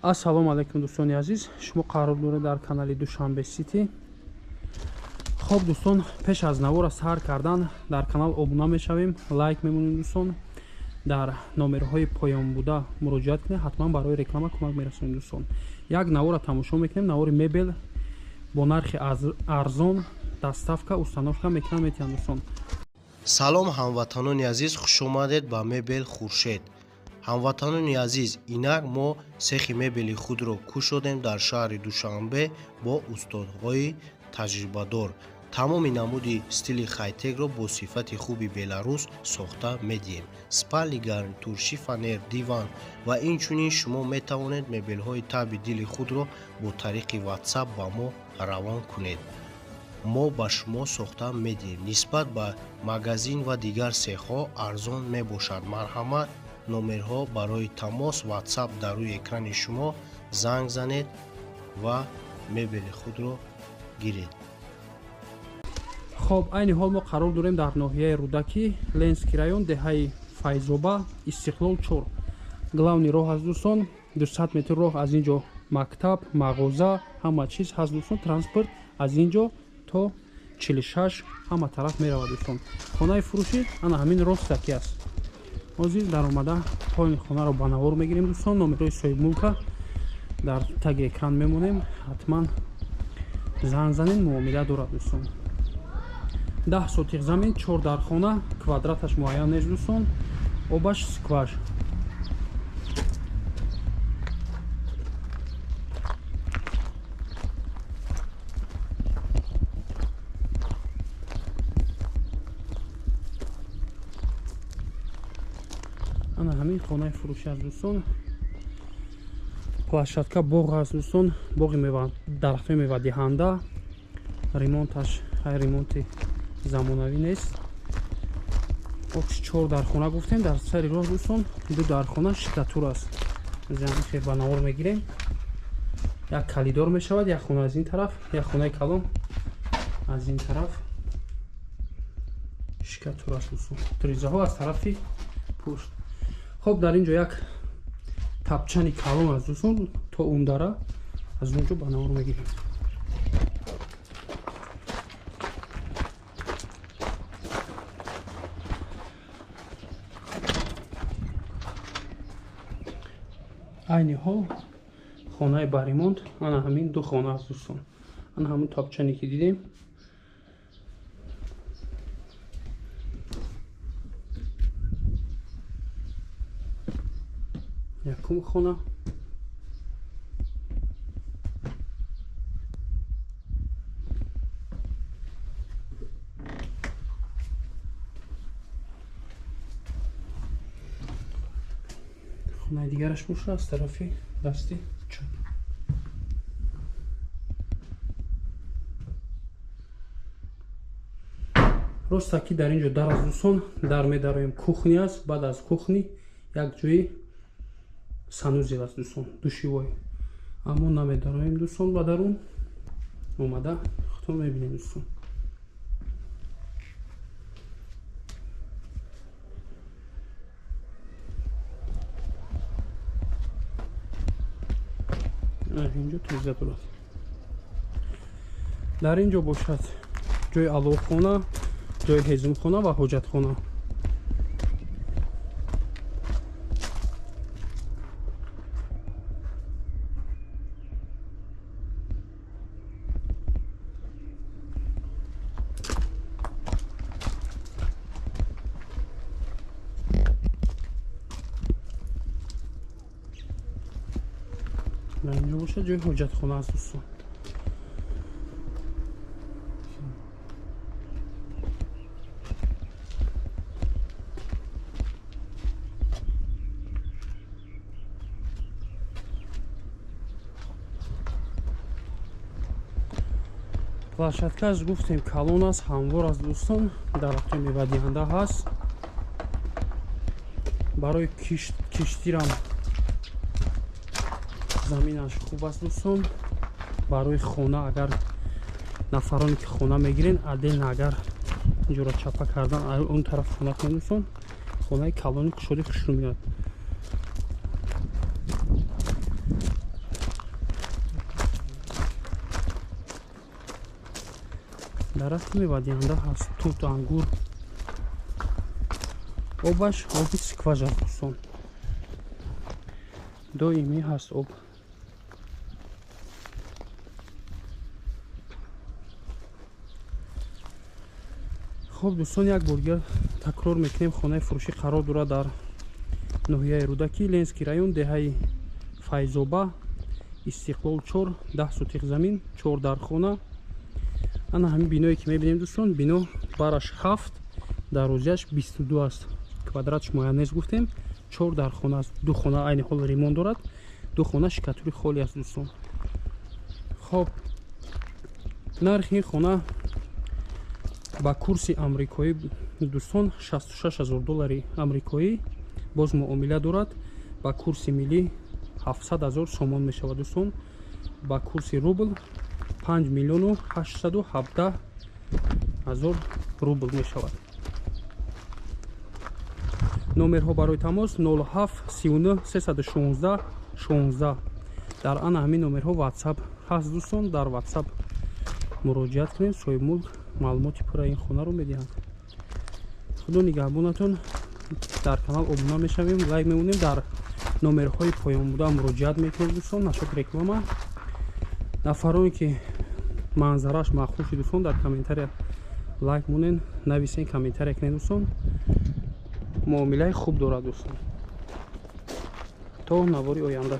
Ассалому алайкум дӯстони азиз, шумо қарор доред дар канали Душанбе Сити. Хоб дӯстон, пеш аз навора сар кардан дар канал обуна мешавем, лайк мемонем дӯстон, дар номерҳои поён буда муроҷиат кунед, ҳатман барои реклама кӯмак мерасонем дӯстон. Як навора тамошо мекунем, навори мебел бо нархи арзон, доставка, установка мекунам метиҳам дӯстон. Салом ҳамватанони азиз, хуш омадед ба мебел Хуршед. Ҳамватанони азиз, инак мо сехи мебели худро кушодем дар шаҳри Душанбе бо устодҳои таҷрибадор. Тамоми намуди стили хайтекро бо сифати хуби Беларус сохта медиҳем. Спальный гарнитур, шифоньер, диван ва инчунин шумо метавонед мебелҳои таъби дили худро бо тариқи WhatsApp ба мо равон кунед. Мо ба шумо сохта медиҳем. Нисбат ба магазин ва дигар сехҳо арзон мебошад. Марҳамат, номерҳо барои тамос WhatsApp дар рӯи экрани шумо, занг занед ва мебели худро гиред. Хоб, айни ҳол мо қарор дорем дар ноҳияи Рӯдакӣ, Ленинский район, деҳаи Файзоба, Истиқлол 4. Главный роҳ аст дӯстон, 200 метр роҳ аз ин ҷо мактаб, мағоза, ҳама чиз ҳаст дӯстон, транспорт аз ин ҷо то 46 ҳама тараф меравад дӯстон. Хонаи фурӯшӣ ана ҳамин ростаки аст. Ҳозир даромада поёни хонаро ба навор мегирем дӯстон, номерҳои соҳибмулка дар таги экран мемонем, ҳатман занг занед, муомила дорад дӯстон. 10 сотих замин, 4 дархона, квадраташ муайян нест дӯстон, обаш скваж. Ана ҳамин хонаи фурӯшӣ аст дӯстон. Площадка боғ аст дӯстон, боғи мева, дарахтҳои мевадиҳанда. Ремонташ хай ремонти замонавӣ нест. Оч 4 дархона гуфтем, дар сари роҳ дӯстон 2 дархона штукатур аст. Замин ба навор мегирем. Як калидор мешавад, як хона аз ин тараф, як хонаи калон аз ин тараф штукатур аст дӯстон. Тризаҳо аз тарафи пушт. Хоб, дар ин ҷо як тапчани калон аст дӯстон, то он дара аз он ҷо ба навор мегирем. Айни ҳол хонаи ба ремонт ана ҳамин ду хона аст дӯстон. Ана ҳамин тапчане ки дидем. Якум хона, хонаи дигараш бошад аз тарафи дасти чап. Ростаки дар ин ҷо дар аз дӯстон, дар медароем кухни аст, баъд аз кухни як ҷои санузел аст дӯстон, душевой. Аммо намедароем дӯстон, ба дарун омада худтон мебинем дӯстон. Инҷо теза дорад. Дар ин ҷо бошад ҷои аловхона, ҷои ҳезумхона ва ҳоҷатхона. Дар инҷо бошад ҷои ҳоҷатхона аст дӯстон. Площадкааш гуфтем калон аст, ҳамвор аст дӯстон, дарахтҳои мевадиҳанда ҳаст. Барои киштирам заминаш хуб аст дӯстон. Барои хона агар нафароне ки хона мегирен, отдельно агар инҷоро чапа кардан он тараф хона кунед дӯстон, хонаи калони кушоди хушрӯ меояд. Дарахти мевадиҳанда ҳаст, тут, ангур. Обаш оби скважа, дӯстон, доимӣ ҳаст об. Хоб, дӯстон, як бор дигар такрор мекунем: хонаи фурӯшӣ қарор дорад дар ноҳияи Рӯдакӣ, Ленский район, деҳаи Файзоба, Истиқлол 4, 10 сотих замин, 4 дархона. Ана ҳамин биное ки мебинем, дӯстон, бино бараш 7, дарозиаш 22 аст, квадратш муайян нест, гуфтем. 4 дархона аст, ду хона айни ҳол ремонт дорад, ду хона шикатури холӣ аст, дӯстон. Хоб, нархи ин хона ба курси амрикоӣ, дӯстон, 66 ҳазор доллари амрикоӣ, боз муомила дорад. Ба курси миллӣ 700 ҳазор сомон мешавад, дӯстон. Ба курси рубл 5 миллиону 817 ҳазор рубл мешавад. Номерҳо барои тамос 07 39 316 16. Дар ана ҳамин номерҳо WhatsApp ҳаст, дӯстон, дар WhatsApp муроҷиат кунед, соҳибмулк маълумоти пурраи ин хонаро медиҳанд. Худо нигаҳбонатон. Дар канал обуна мешавем, лайк мемонем, дар номерҳои поён буда муроҷиат мекунем, дӯстон. Нашод реклама. Нафароне ки манзараш маъқул шуд, дӯстон, дар комментария лайк монен, нависен, комментария кунед, дӯстон. Муомилаи хуб дорад, дӯстон. То навори оянда.